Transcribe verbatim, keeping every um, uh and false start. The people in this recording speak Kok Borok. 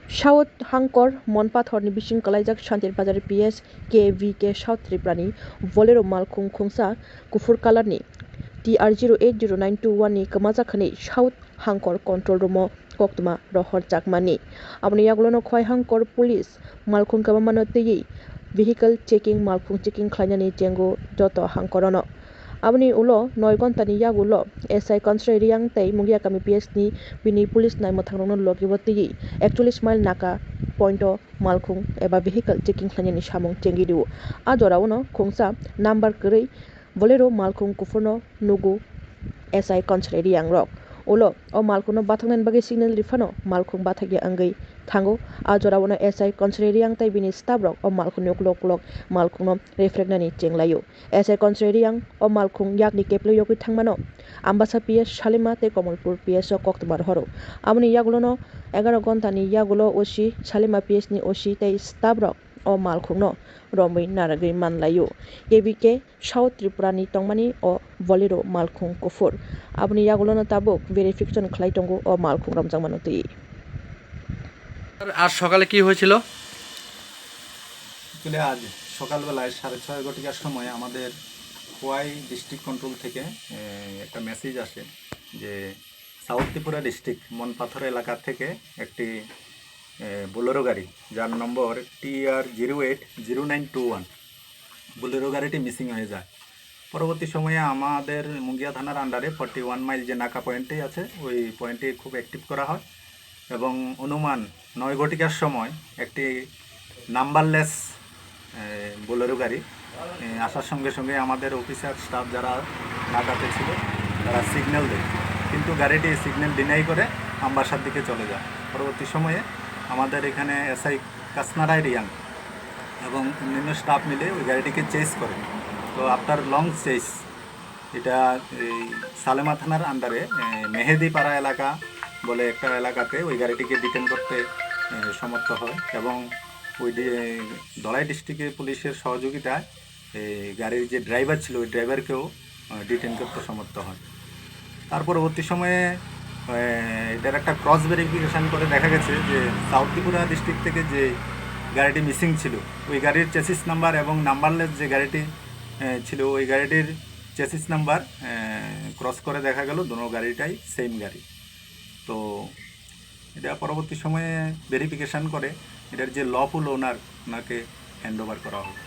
South Hangkor Monpathorni bising kwlaijak Shantir Bazar P S K V K South Triprani Bolero malkhung khungsa kuphur kalarni T R zero eight zero nine two one ni kwmajak hwnwi South Hangkor control room-o koktwma rohorjakmani. Aboni yagulono Khwai Hangkor police malkhung kwbangmano twiwi vehicle checking, malkhung checking khlainani chengo joto hangkorono. Aboni ulo noi ghontani yagulo S I Konsrai Reang tei Mungiakami P S ni bini police naimwthangrokno logi-o twiwi ekchollish mile naka point-o malkhung eba vehicle checking khlainani samung chengwi rio. A jorao no khungsa number kwrwi Bolero malkhung kuphurno nugo S I Konsrai Reang rok. Ulo o malkhungno bathaknani bagwi signal riphano malkhung bathakya wngwi thango. A jorao no S I Konsrai Reang tei bini staff rok o malkhungni ukulok ukulok malkhungno refreknani chenglaio. S I Konsrai Reang o malkhung yakni keplwi yogwi thangmano Ambasa P S, Salima tei Komolpur P S o koktwma rohoro. Aboni yagulono egaroh ghontani yagulo O C, Salima P S ni O C tei staff rok o malkhungno romwi narwgwi manlaio. K V K South Tripura ni tongmani o Bolero malkhung kuphur. Aboni yagulono tabuk verification khlai tongo o malkhung romjakmano twiwi. আর সকালে কি হয়েছিল? আসলে আজ সকালবেলায় সাড়ে ছয় ঘটিকার সময় আমাদের খোয়াই ডিস্ট্রিক্ট কন্ট্রোল থেকে এ, একটা মেসেজ আসে যে সাউথ ত্রিপুরা ডিস্ট্রিক্ট মনপাথর এলাকা থেকে একটি এ, বোলেরো গাড়ি, যার নম্বর T R zero eight zero nine two one, Bolero গাড়িটি মিসিং হয়ে যায়। পরবর্তী সময়ে আমাদের মুঙ্গিয়া থানার আন্ডারে ফর্টি ওয়ান মাইল যে নাকা পয়েন্টটি আছে, ওই পয়েন্টটি খুব অ্যাক্টিভ করা হয় এবং অনুমান নয় ঘটিকার সময় একটি নাম্বারলেস বোলেরো গাড়ি এ, আসার সঙ্গে সঙ্গে আমাদের অফিসার স্টাফ যারা নাকাতে ছিল, তারা সিগন্যাল দেয়, কিন্তু গাড়িটি সিগন্যাল ডিনাই করে আমবাসার দিকে চলে যায়। পরবর্তী সময়ে আমাদের এখানে এসআই কাসনারায় রিয়াং এবং অন্যান্য স্টাফ মিলে ওই গাড়িটিকে চেস করে। তো আফটার লং চেস, এটা এই সালেমা থানার আন্ডারে এ, মেহেদিপাড়া এলাকা বলে একটা এলাকাতে ওই গাড়িটিকে ডিটেন করতে এ, সমর্থ হয় এবং ওই ডি- ধলাই ডিস্ট্রিক্টে পুলিশের সহযোগিতায় এই গাড়ির যে ড্রাইভার ছিল, ওই ড্রাইভারকেও ডিটেন করতে সমর্থ হয়। তার পরবর্তী সময়ে এ, এটার একটা ক্রস ভেরিফিকেশন করে দেখা গেছে যে সাউথ ত্রিপুরা ডিস্ট্রিক্ট থেকে যে গাড়িটি মিসিং ছিল, ওই গাড়ির চেসিস নাম্বার এবং নাম্বারলেস যে গাড়িটি এ, ছিল, ওই গাড়িটির চেসিস নাম্বার ক্রস করে দেখা গেল দুটো গাড়িটাই সেম গাড়ি। তো এটা পরবর্তী সময়ে ভেরিফিকেশন করে এটার যে লফুল ওনার, ওনাকে হ্যান্ড ওভার করা হবে।